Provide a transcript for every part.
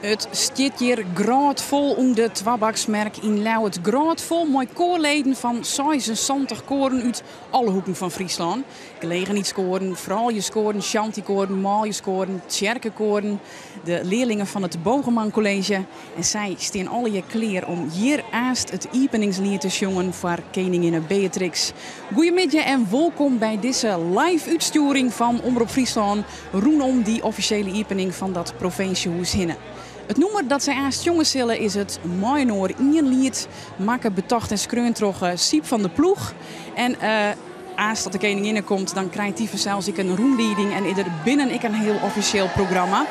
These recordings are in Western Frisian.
It stiet hjir grôtfol oan de Twabaksmerk yn Ljouwert. Grôtfol mei koarleden fan 76 koaren út alle hoeken fan Fryslân. Gelegenheidskoaren, frouljuskoaren, shantykoaren, manljuskoaren, tsjerkekoaren, de learlingen fan it Bogerman College. En sy stean allegear klear om hjir aanst it iepeningsliet te sjongen foar keninginne Beatrix. Goeiemiddei en wolkom by dizze live útstjoering fan Omrop Fryslân rûnom dy offisjele iepening fan dat provinsjehûs hinne. It nûmer dat sy aanst sjonge sille is it Mei-inoar ien liet, makke, betocht en skreaun troch Syb van der Ploeg. En aanst dat de keninginne komt, dan krijt dy fansels ek in rûnlieding en is der binnen ek in hiel offisjeel programma.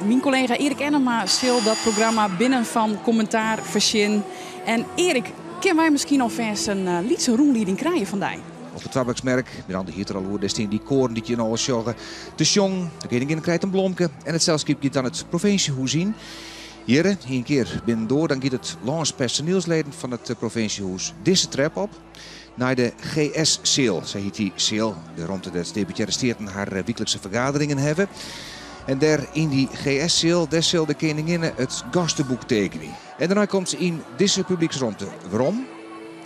Myn kollega Eric Ennema sil dat programma binnen fan kommentaar foarsjen. En Eric, kinne wy miskien alfêst in lytse rûnlieding krije fan dy? Op de Twabaksmerk, Miranda hie it der al oer, dêr stean dy koaren dy't je no al sjogge te sjongen. De keninginne krijt in blomke en it selskip giet dan it provinsjehûs yn. Hjir, ien kear binnendoar, dan giet it lâns personielsleden fan it provinsjehûs dizze trep op nei de GS-seal. Sa hjit dy seal, de romte dêr't deputearre steaten har wyklikse fergaderingen hawwe. En dêr yn dy GS-seal, dêr sil de keninginne it gasteboek tekenje. En dêrnei komt se yn dizze publyksromte werom.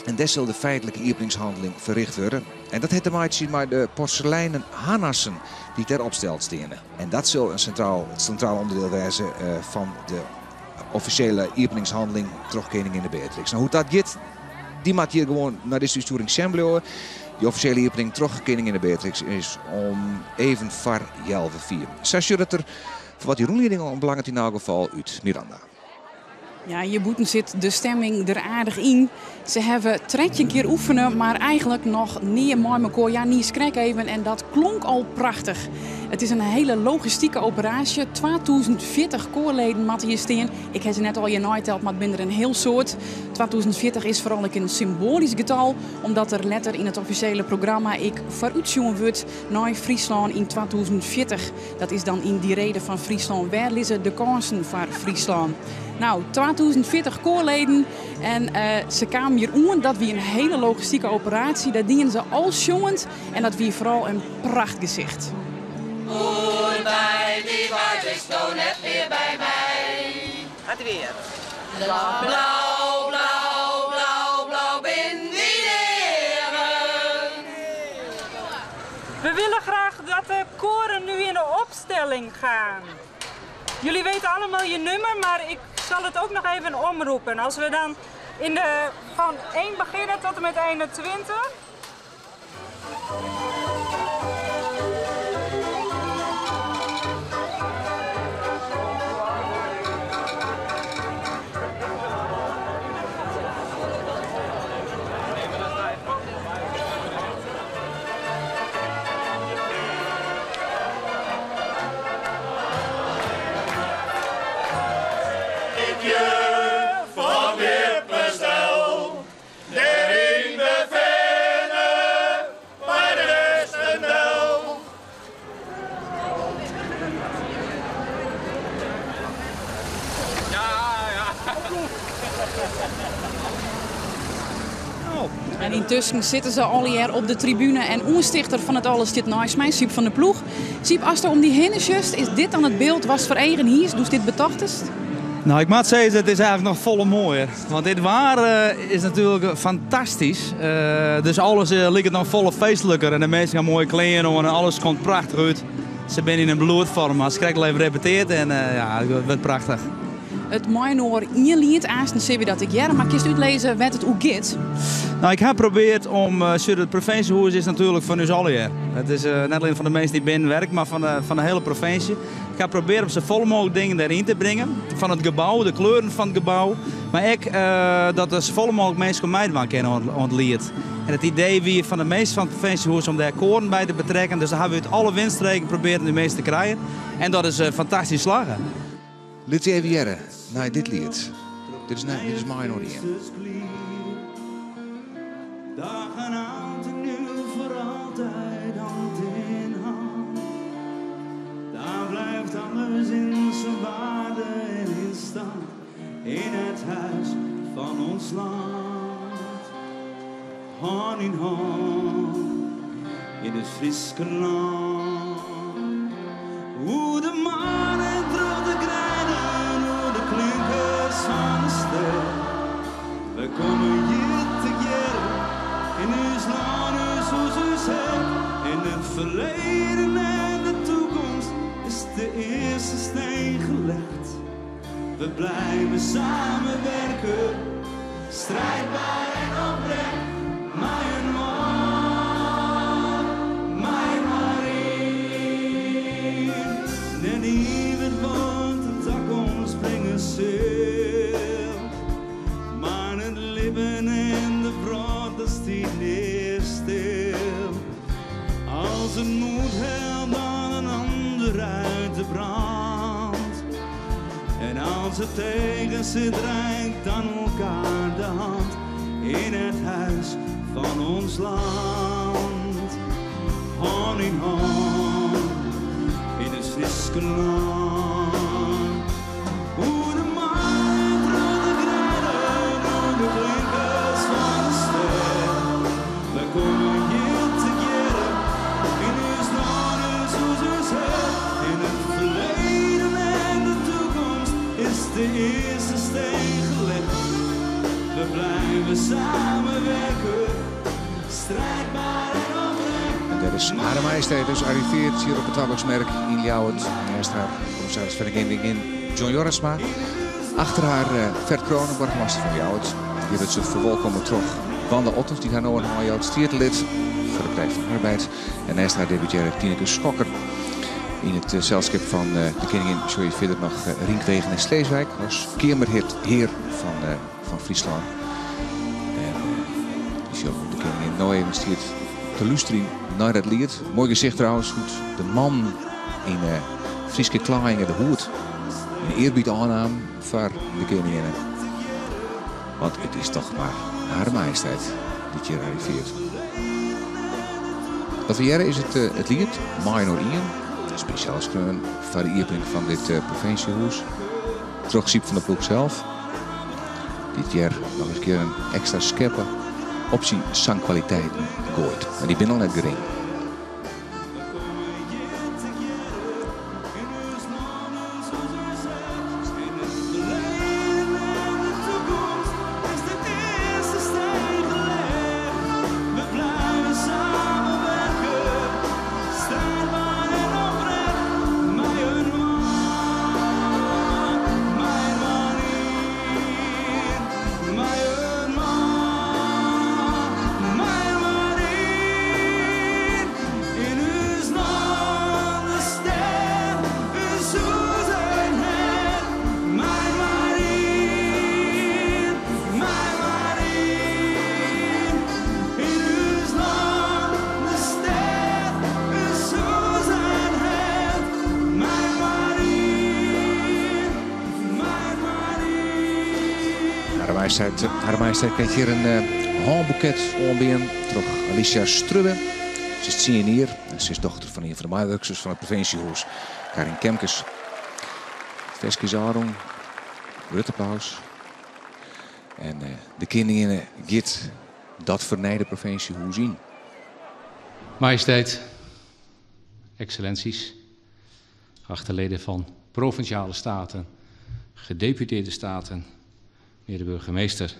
En dêr sil de feitlike iepeningshanneling ferricht wurde. En dat hat te meitsjen mei de porseleinen harnassen dy't dêr opsteld steane. En dat sil in sintraal, it sintraal ûnderdiel wêze fan de offisjele iepeningshanneling troch keninginne Beatrix. No, hoe't dat giet, dy moat hjir gewoan nei dizze útstjoering sjen bliuwe. Dy offisjele iepening troch keninginne Beatrix is om even foar healwei fiven. Sa sjocht it der foar wat dy rûnlieding oanbelanget yn elk gefal út, Miranda. Ja, hjir bûten sit de stemming der aardich yn. Se hawwe 13 kear oefene, mar eigenlik noch nea mei mekoar. Ja, niiskrekt even en dat klonk al prachtich. It is in hiele logistike operaasje. 2040 koarleden moatte hjir stean. Ik ha se net allegear neiteld, mar it binne der in hiel soad. 2040 is foaral ek in symboalysk getal, omdat der letter yn it offisjele programma ek foarútsjoen wurdt nei Fryslân yn 2040. Dat is dan yn dy rede fan Fryslân. Wêr lizze de kânsen foar Fryslân? No, 2040 koarleden en se kamen hjir oan. Dat wie in hiele logistike operaasje. Dat dienen se al sjongend en dat wie foaral in prachtgesicht. Oer my, dy waar bist no net mear by my. Hat weer. Blau, blau, blau, blau bin dyn eagen. We willen graag dat de koren nu in de opstelling gaan. Jullie weten allemaal je nummer, maar ik zal het ook nog even omroepen. Als we dan in de, van 1 beginnen tot en met 21. Dêr yn de finne by de Westendel. En yntusken sitte se allegear op de tribune en oanstichter fan it alles stiet neist my, Syb van der Ploeg. Syb, asto om dy hinne sjochst, is dit dan it byld watst foar eagen hiest doe'tst dit betochtest? No, ik moat sizze, it is eigenlik noch folle moaier. Want dit waar is natuerlik fantastysk. Dus alles liket noch folle feestliker en de minsken ha moaie klean oan en alles komt prachtich út. Se binne yn in bloedfoarm, hast krekt al even repeteard en ja, it wurdt prachtich. It Mei-inoar ien liet, aansten sille wy dat ek hearre, mar kinst útlizze wêr't it oer giet? No, ik ha probeard om, sjoch, it provinsjehûs is natuerlik fan ús allegear. It is net allinnich fan de minsken dy't binnen werke, mar fan de hiele provinsje. Ik ha probeard om safolle mooglik dingen dêryn te bringen, fan it gebou, de kleuren fan it gebou, mar ek dat der safolle mooglik minsken oan meidwaan kinne oan it liet. En it idee wie fan de minsken fan it provinsjehûs om dêr koaren by te betrekken, dus dêr hawwe we út alle windstreken probeard om dy minsken te krijen en dat is fantastysk slagge. Lit dy even hearre nei dit liet. Dit is, dit is Mei-inoar ien. Dag en oud en nieuw voor altijd hand in hand. Daar blijft alles in zijn waarde en in stand. In het huis van ons land. Hand in hand in het Fryske lân. Oer de mar en troch de greide. steen gelegd. We blijven samenwerken, strijdbaar en oprecht. Mei-inoar, mei-inoar yn. Net ien wit wat de takomst bringe sil. Mar it libben en de wrâld, dat stiet nea stil. Als het moet, helpt dan een ander uit de brand. En als het tegen zit, reikt dan elkaar de hand. In het huis van ons land. Hand in hand, in het Fryske lân. Oer de mar, troch de greiden, oer de klinkers fan de stêd. Wy komme hjir tegearre, yn ús lân, ús hûs, ús hert. In het verleden en de toekomst is de eerste steen gelegd. We blijven samenwerken, strijdbaar en oprecht. En dêr is Hare Majesteit dus arrivearre hjir op de Twabaksmerk yn Ljouwert. Neist har kommissaris fan de Keninginne John Jorritsma. Achter har Ferd Crone, boargemaster fan Ljouwert. Hjir wurdt se ferwolkomme troch Wanda Ottens, dy't har no in hân jout, steatelid foar de Partij fan de Arbeid. En neist har deputearre Tineke Schokker. Yn it selskip fan de keningin sjogge je fierder noch Rienk Wegener Sleeswijk as keamerhear fan Fryslân. En dy sjogge de keningin no even stiet te lústerjen nei dat liet. Moai gesicht trouwens, hoe't de man yn de Fryske klaaiïnge de hoed yn earbied ôfnaam foar de keninginne. Want it is toch mar Hare Majesteit dy't hjir arrivearret. Wat we hearre is it liet Mei-inoar Ien. Spesjaal skreaun foar de iepening fan dit provinsjehûs. Troch Syb van der Ploeg sels. Dy't hjir noch ris in kear in ekstra skeppe op syn sangkwaliteiten goait. Mar dy binne al net gering. Hare Majesteit krijt hjir in hânboeket oanbean troch Alicia Strubbe. Se is 10 jier en se is dochter fan ien fan de meiwurkers fan it provinsjehûs, Karin Kemkes. Ferske is ôfrûn. Grut applaus. En de keninginne giet dat fernijde provinsjehûs yn. Majesteit, excellenties, geachte leden fan Provinsjale Steaten, Gedeputeerde Steaten, menear de burgemeester,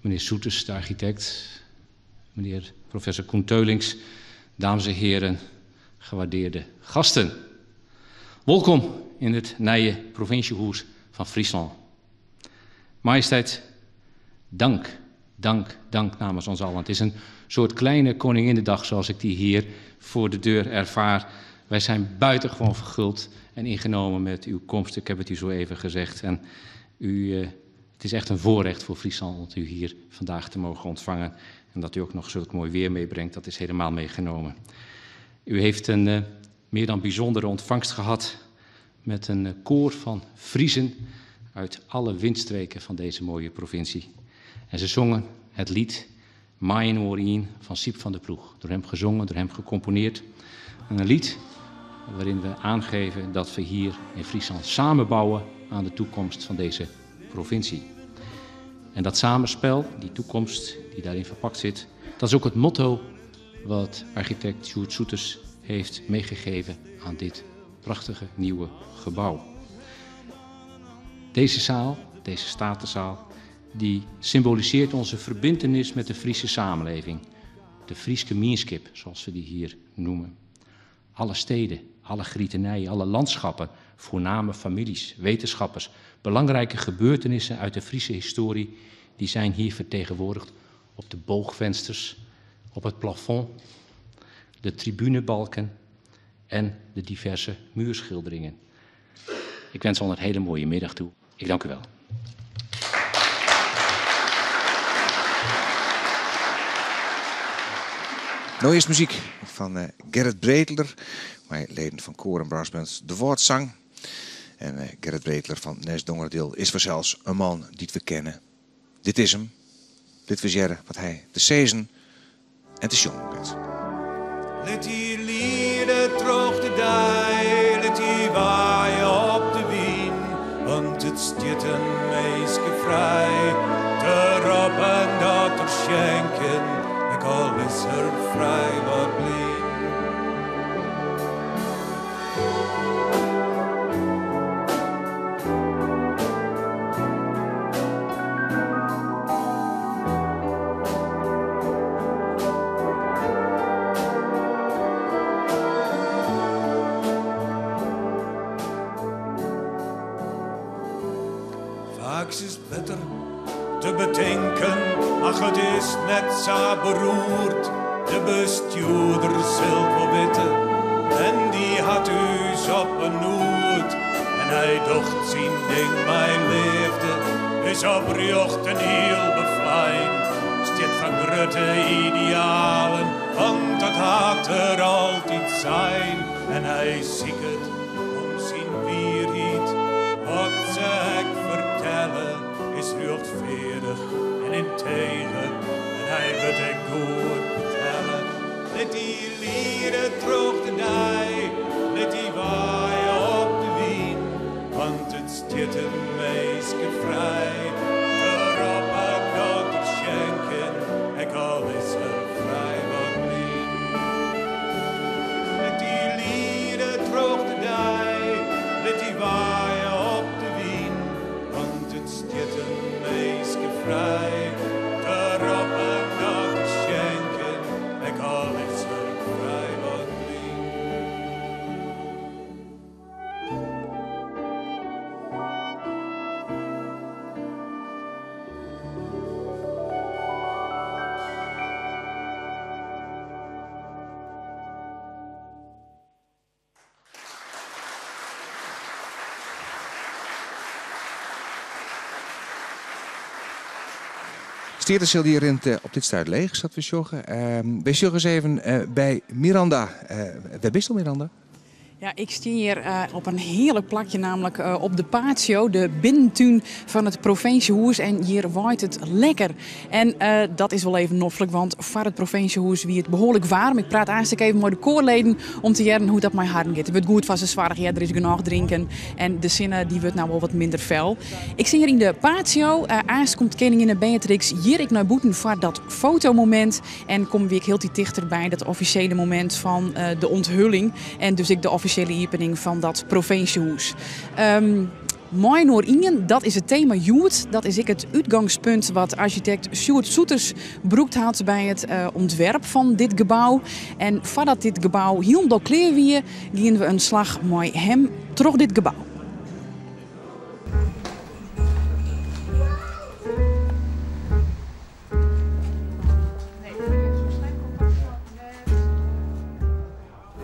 menear Soeters, de architect, menear professor Koen Teulings, dames en heren, gewaardeerde gasten. Wolkom yn it nije provinsjehûs fan Fryslân. Majesteit, dank, dank, dank namens ons allen. Het is een soort kleine Koninginnedag zoals ik die hier voor de deur ervaar. Wij zijn buitengewoon verguld en ingenomen met uw komst. Ik heb het u zo even gezegd. En het is echt een voorrecht voor Friesland om u hier vandaag te mogen ontvangen. En dat u ook nog zulk mooi weer meebrengt, dat is helemaal meegenomen. U heeft een meer dan bijzondere ontvangst gehad met een koor van Friezen uit alle windstreken van deze mooie provincie. En ze zongen het lied Mei-inoar Ien van Syb van der Ploeg. Door hem gezongen, door hem gecomponeerd. En een lied waarin we aangeven dat we hier in Friesland samen bouwen aan de toekomst van deze provincie. En dat samenspel, die toekomst die daarin verpakt zit, dat is ook het motto wat architect Sjoerd Soeters heeft meegegeven aan dit prachtige nieuwe gebouw. Deze zaal, deze Statenzaal, die symboliseert onze verbintenis met de Friese samenleving. De Fryske mienskip, zoals we die hier noemen. Alle steden, alle grietenijen, alle landschappen Voorname families, wetenschappers, belangrijke gebeurtenissen uit de Friese historie, die zijn hier vertegenwoordigd op de boogvensters, op het plafond, de tribunebalken en de diverse muurschilderingen. Ik wens al een hele mooie middag toe. Ik dank u wel. Nou eerst muziek van Gerrit Breteler, mijn leden van koor en brassband De Woordzang. En Gerrit Breteler van Nes Dongeradeel is vanzelfs een man die we kennen. Dit is hem. Dit was Jerre, wat hij te sezen en te jongen werd. Let die lieden terug de dij, let die waaien op de wien, want het stiet een meisje vrij, te roppen dat er schenken, ik al is er vrij wat blien. Vaak is het beter te bedenken, ach het is net zo beroerd. De bestuurder zult wel weten, en die had u op een nood. En hij docht zijn ding, mijn liefde, is oprecht en heel bevlijn. Stiet van grote idealen, want dat had er altijd zijn. En hij ziek het om zijn wierheid, wat ze ik vertellen, is rechtvaardig en integer. En hij wil het goed vertellen. Let die lieren terug de dij, let die waaien op de wien, want het stiet een meisje vrij. Erop en dat er schenken, ik al is er vrij wat blien. Let die lieren terug de dij, let die waaien op de wien, want het stiet een meisje vrij. Erop en dat er schenken, ik al is er vrij wat blien. Steerdercel die rent op dit stuit leeg, zat we sjoggen. Wij sjoggen eens even bij Miranda. Waar bist u, Miranda? Ja, ik sta hier op een heerlijk plakje, namelijk op de patio, de binnentuin van het provinciehuis. En hier waait het lekker. En dat is wel even noffelijk, want voor het provinciehuis wie het behoorlijk warm. Ik praat eigenlijk even met de koorleden om te jaren hoe dat mijn hart gaat. Het wordt goed van ze zwaar, ja, er is genoeg drinken. En de zinnen die wordt nou wel wat minder fel. Ik zit hier in de patio. Eerst komt koningin Beatrix hier ik naar boeten voor dat fotomoment. En kom weer heel die dichterbij dat officiële moment van de onthulling. En dus ik de officiële opening van dat provinciehuis. Mooi Noor-Ingen, dat is het thema Joert. Dat is ik het uitgangspunt wat architect Sjoerd Soeters broekt had bij het ontwerp van dit gebouw. En voordat dit gebouw helemaal klaar wie, gingen we een slag mooi hem terug dit gebouw.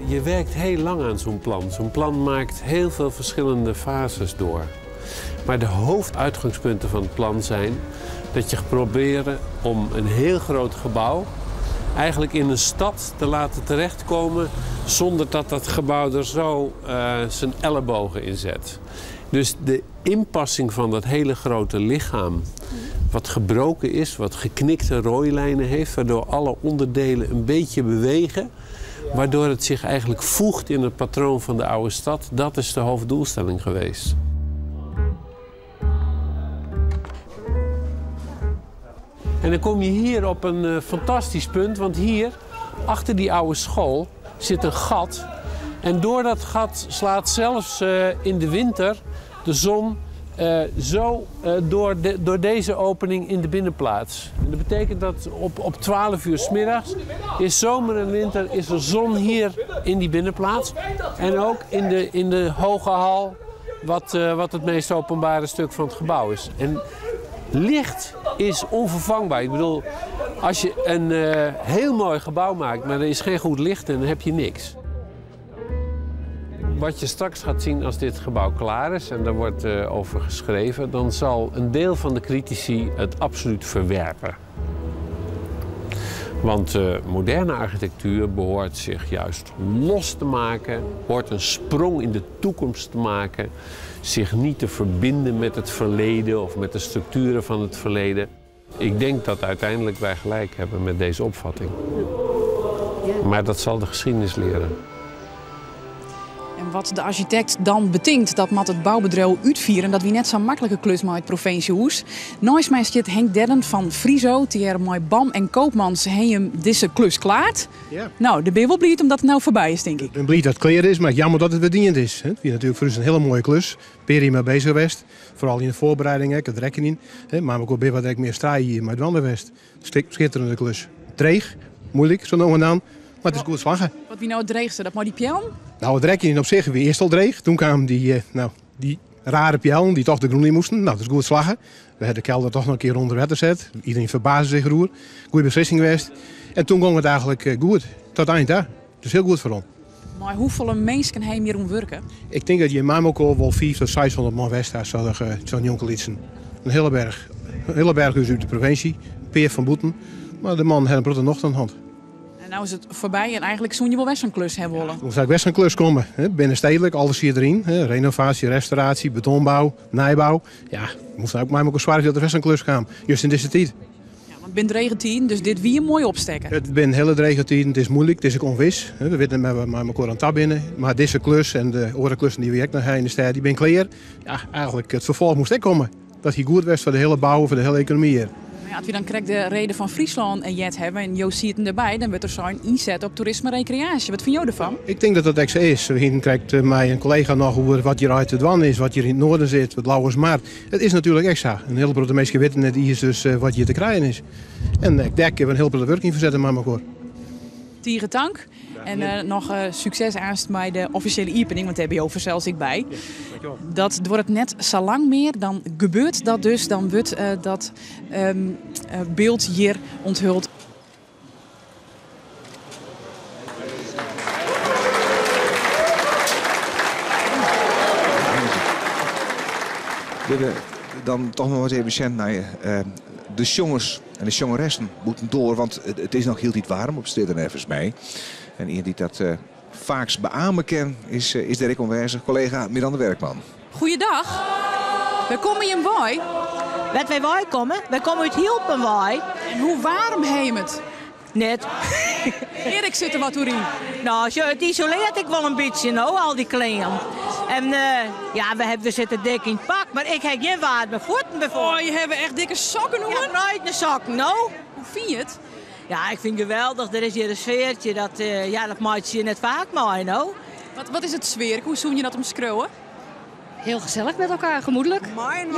Je werkt heel lang aan zo'n plan. Zo'n plan maakt heel veel verschillende fases door. Maar de hoofduitgangspunten van het plan zijn dat je gaat proberen om een heel groot gebouw eigenlijk in een stad te laten terechtkomen zonder dat dat gebouw er zo zijn ellebogen in zet. Dus de inpassing van dat hele grote lichaam, wat gebroken is, wat geknikte rooilijnen heeft, waardoor alle onderdelen een beetje bewegen, waardoor het zich eigenlijk voegt in het patroon van de oude stad, dat is de hoofddoelstelling geweest. En dan kom je hier op een fantastisch punt, want hier, achter die oude school, zit een gat. En door dat gat slaat zelfs in de winter de zon zo door deze opening in de binnenplaats. En dat betekent dat op 12 uur 's middags, is zomer en winter, is er zon hier in die binnenplaats. En ook in de hoge hal wat, wat het meest openbare stuk van het gebouw is. En licht is onvervangbaar. Ik bedoel, als je een heel mooi gebouw maakt, maar er is geen goed licht in, dan heb je niks. Wat je straks gaat zien als dit gebouw klaar is, en daar wordt over geschreven, dan zal een deel van de critici het absoluut verwerpen. Want moderne architectuur behoort zich juist los te maken, hoort een sprong in de toekomst te maken, zich niet te verbinden met het verleden of met de structuren van het verleden. Ik denk dat uiteindelijk wij gelijk hebben met deze opvatting. Maar dat zal de geschiedenis leren. En wat de architect dan betinkt, dat mat het bouwbedrijf uitvieren, dat wie net zo'n makkelijke klus met het provinciehoes. Nooit mij zit Henk Dedden van Friso, die mooi Bam en Koopmans heen deze klus klaart. Ja. Nou, de ben je wel blij omdat het nou voorbij is, denk ik. Ik ben blij dat het klaar is, maar jammer dat het weer is. Het is natuurlijk voor ons een hele mooie klus. Peri maar bezig geweest, vooral in de voorbereiding, ik het rekken in. Maar ik probeer wat ik meer sta hier met Wanderwest. Schitterende klus. Dreig, moeilijk, zo nou en dan. Maar het is goed slagen. Wat wie nou het dreigste, dat maar die pjel? Nou, het rekje in op zich weer eerst al dreig. Toen kwamen die rare pjellen die toch de groen in moesten. Nou, dat is goed slagen. We hebben de kelder toch nog een keer onder water gezet. Iedereen verbaasde zich roer. Goeie beslissing geweest. En toen ging het eigenlijk goed. Tot eind daar. Dus heel goed voor ons. Maar hoeveel mensen hebben hier om werken? Ik denk dat je in Mamoko wel 500 tot 600 man west daar zo'n jonkelitsen. Een hele berg. Een hele berg is uit de provincie. Peer van Boeten. Maar de man heeft een brood nog aan de hand. En nou is het voorbij en eigenlijk zoen je wel best een klus hebben willen. Ja, dan zou ik best een klus komen. Hè? Binnenstedelijk, alles hier erin. Hè? Renovatie, restauratie, betonbouw, nijbouw. Ja, moest ook maar ook zwaar dat er best een klus kwam. Juist in deze tijd. Ja, want binnen drege tien, dus dit wie mooi opstekken. Het ben hele drege tien, het is moeilijk, het is ook onwis. Hè? We weten met maar elkaar aan tap binnen. Maar deze klus en de andere klussen die we ook nog in de stad, die ben klaar. Ja, eigenlijk het vervolg moest ook komen. Dat hij goed was voor de hele bouw, voor de hele economie hier. Ja, als we dan krijgt de reden van Friesland en Jet hebben en Joost ziet hem erbij, dan wordt er zo'n inzet op toerisme en recreatie. Wat vind jij ervan? Ik denk dat dat echt zo is. We krijgt mij een collega nog hoe wat hier uit het Dwan is, wat hier in het noorden zit, wat Lauwersmaar. Het is natuurlijk extra. Een heleboel de meeste weten net hier is dus wat hier te krijgen is. En ik denk dat we een heleboel werk in verzetten met elkaar. Tieren tank. En nog succes aanst bij de officiële opening, want daar heb je over zelfs ik bij. Ja, dat wordt het net zo lang meer, dan gebeurt dat dus, dan wordt dat beeld hier onthuld. We willen dan toch nog eens even zien naar de jongens en de jongeressen moeten door, want het is nog heel niet warm op Stidden even mij. En iemand die dat vaaks beamen ken, is Dirk Onwijzer, collega Miranda Werkman. Goeiedag. Wij komen in Waai. Wat wij waai komen? Wij komen uit Hielpenwaai. En hoe warm heem het? Net. Erik zit er wat door in. Nou, het isoleert ik wel een beetje, nou, al die klingen. En ja, we zitten dik in het pak, maar ik heb geen warme voeten bijvoorbeeld. Oh, je hebt echt dikke sokken, hoor. Ja, bruine sokken, nou. Hoe vind je het? Ja, ik vind het geweldig. Er is hier een sfeertje, dat maakt je net vaak mooi, nou. Wat is het sfeer? Hoe zoen je dat omschreeuwen? Heel gezellig met elkaar, gemoedelijk. Maai en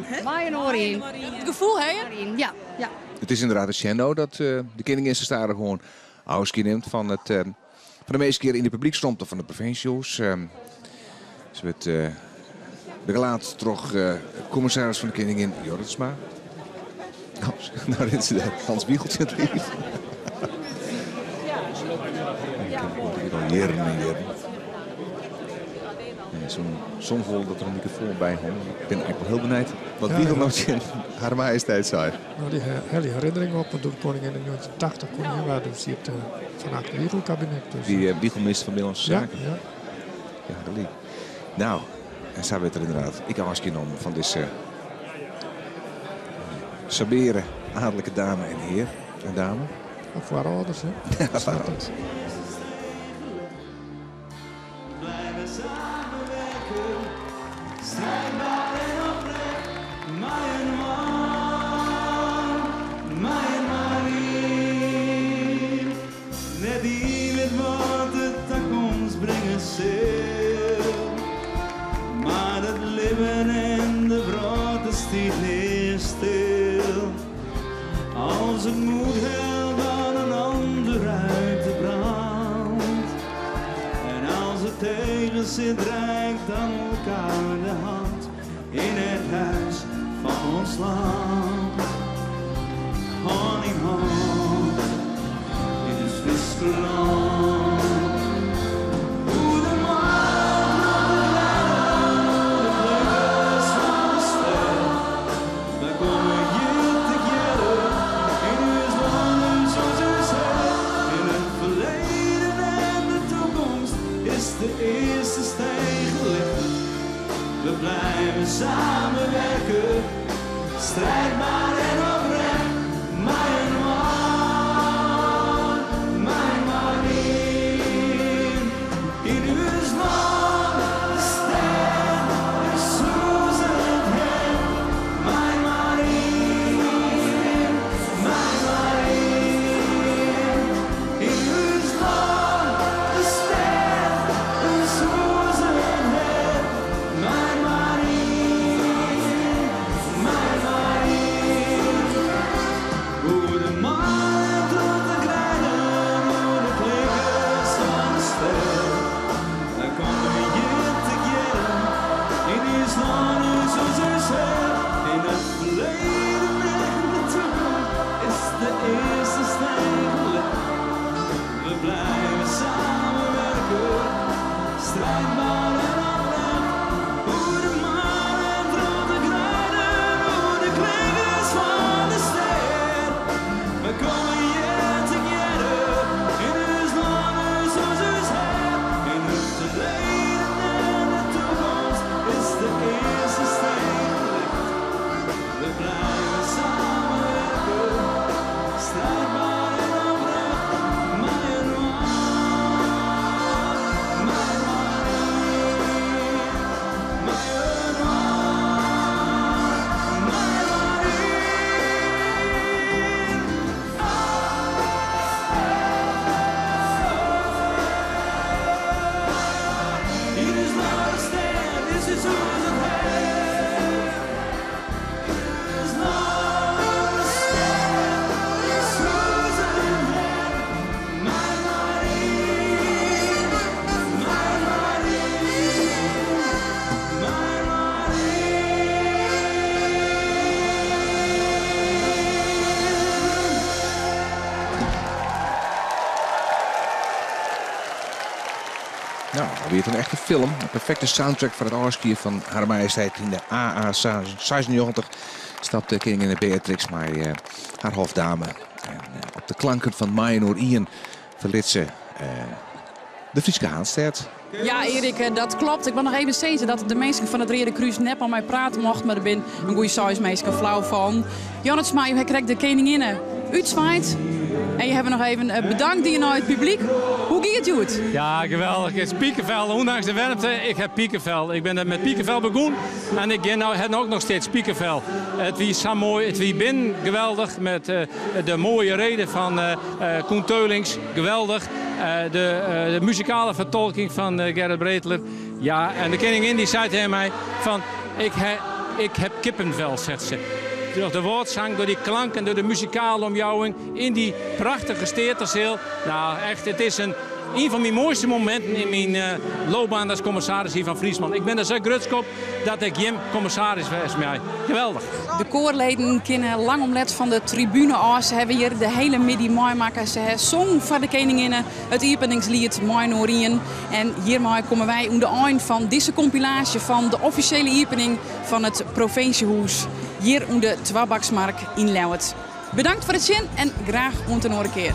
hè? Maai en oor in. Het gevoel, hè? Ja, ja. Het is inderdaad een scène dat de koningin zijn staren gewoon afscheid neemt van de meeste keer in de publieksromte van de provincies. Ze werd begeleid door commissaris van de koningin Jorritsma. Nou, dit is de Hans Wiegeltje het lief. Ik al jaren en jaren. Zo'n zonvol dat er een microfoon bij hangt. Ik ben eigenlijk wel heel benieuwd wat Wiegel nou in haar majesteit zei. Nou, die hele herinnering op, want toen de koningin in 1980 koningin was, dus die het van het Wiegelkabinet. Dus. Die Wiegelminister van Binnenlandse Zaken. Ja, ja. Ja, dat liep. Nou, en zij werd er inderdaad. Ik had genomen van deze sabere adellijke dame en heer en dame. Of voor ouders, hè? Ja, voor ouders. Blijven samenwerken, strijdbaar en oprecht, mij en Marie. Net die met wat de toekomst brengen zal, maar het leven en de brood is niet stil. Als het moet helpt aan een ander uit de brand. En als het tegen zit, reikt dan elkaar ons land. Hân yn hân yn ús Fryske lân. Oer de mar troch de greiden, oer de klinkers fan de stêd. Wy komme hjir tegearre yn ús lân, ús hûs, ús hert. In het verleden en de toekomst is de eerste steen gelegd. We blijven samenwerken, strijdbaar en oprecht. Mei-inoar, mei-inoar yn. Yn ús lân, de stêd, ús hûs en it hert. Mei-inoar yn, mei-inoar yn. Yn ús lân, de stêd, ús hûs en it hert. Mei-inoar yn, mei-inoar yn. Oer de mar en troch de greiden, oer de klinkers fan de stêd. Wy komme hjir tegearre yn ús lân, ús hûs, ús hert. In het verleden en de toekomst is de eerste steen gelegd. We blijven samenwerken, strijdbaar en oprecht. Oer de mar en troch de greiden, oer de klinkers fan de stêd. Wy komme hjir tegearre yn ús lân, ús hûs, ús hert. In het verleden en de toekomst is de eerste steen gelegd. We blijven samenwerken, strijdbaar en oprecht. Mei-inoar, mei-inoar yn. Mei-inoar, mei-inoar yn. Yn ús lân, de stêd, ús hûs, it hert. Yn ús lân, de stêd, ús hûs en it hert. Mei-inoar yn, mei-inoar yn, mei-inoar yn. Nou, alweer in echte film. In perfekte soundtrack foar it ôfskie fan Har Majesteit yn de AA 96 stapte keninginne Beatrix mei har hofdame. En op de klanken fan Mei-inoar Ien ferlit se de Fryske haadstêd. Ja, Erik, dat klopt. Ik wol noch even sizze dat de minsken fan it Reade Krús net mei my prate mochten, mar der binne in goede seis minsken flau fallen. Jorritsma, jo ha krekt de keninginne útswaaid en je hawwe noch even bedankt dien nei it publyk. Hoe gie it hjoed? Ja, geweldich. It is pikefel, ûndanks de waarmte, ik ha pikefel. Ik bin der mei pikefel begûn en ik gean no, ha no ek noch steeds pikefel. It wie sa moai, it wie binnen geweldich mei de moaie rede fan Koen Teulings, geweldich. De muzikale fertolking fan Gerrit Breteler. Ja, en de keningin dy sei tsjin my fan ik ha, ik heb kippenvel, zegt ze. Troch de woardsang, troch dy klanken, troch de muzikale omjouwing yn dy prachtige steateseal. Nou, echt, it is in, ien fan myn moaiste mominten yn myn loopbaan as kommissaris hjir fan Fryslân. Ik bin der sa grutsk op dat ik jim kommissaris wêze mei. Geweldich. De koarleden kinne lang om let fan de tribune ôf. Se hawwe hjir de hiele middei meimakke. Se hawwe songen foar de keninginne, it iepeningsliet Mei-inoar Ien. En hjirmei komme wy oan de ein fan dizze kompilaasje fan de offisjele iepening fan it provinsjehûs hjir oan de Twabaksmark yn Ljouwert. Bedankt foar it sjen en graach oant in oare kear.